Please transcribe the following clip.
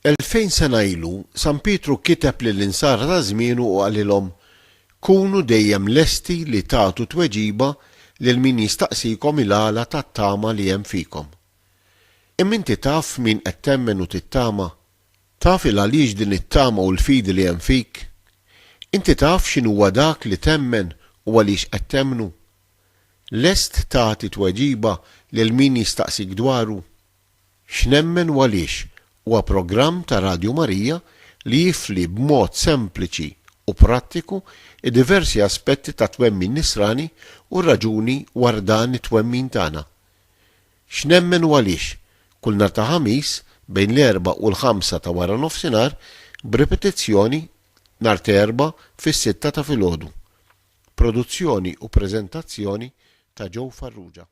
2000 sena ilu, San Pietru kiteb lill-Insara ta' żmienu u qalilhom, Kunu dejjem lesti li tagħtu tweġiba lil min jistaqsikom il-għala tat-tama li hemm fikom. Imma inti taf f'min qed temmen u tittama? Taf il-għaliex din it-tama u l-fidi li hemm fik? Inti taf x'inhuwa dak li temmen u għaliex qed temmnu? Lest tagħti tweġiba lil min jistaqsik dwaru? X'Nemmen u Għaliex huwa programm ta' Radju Marija li jifli b'mod sempliċi u prattiku d-diversi aspetti tat-twemmin Nisrani u r-raġuni wara dan it-twemmin tagħna. X'Nemmen u Għaliex, kull nhar ta' Ħamis bejn l-erbgħa u l-ħamsa ta' waranofsinhar b'ripetizzjoni nhar t'Erbgħa fis-sitta ta' filgħodu. Produzzjoni u preżentazzjoni ta' Joe Farrugia.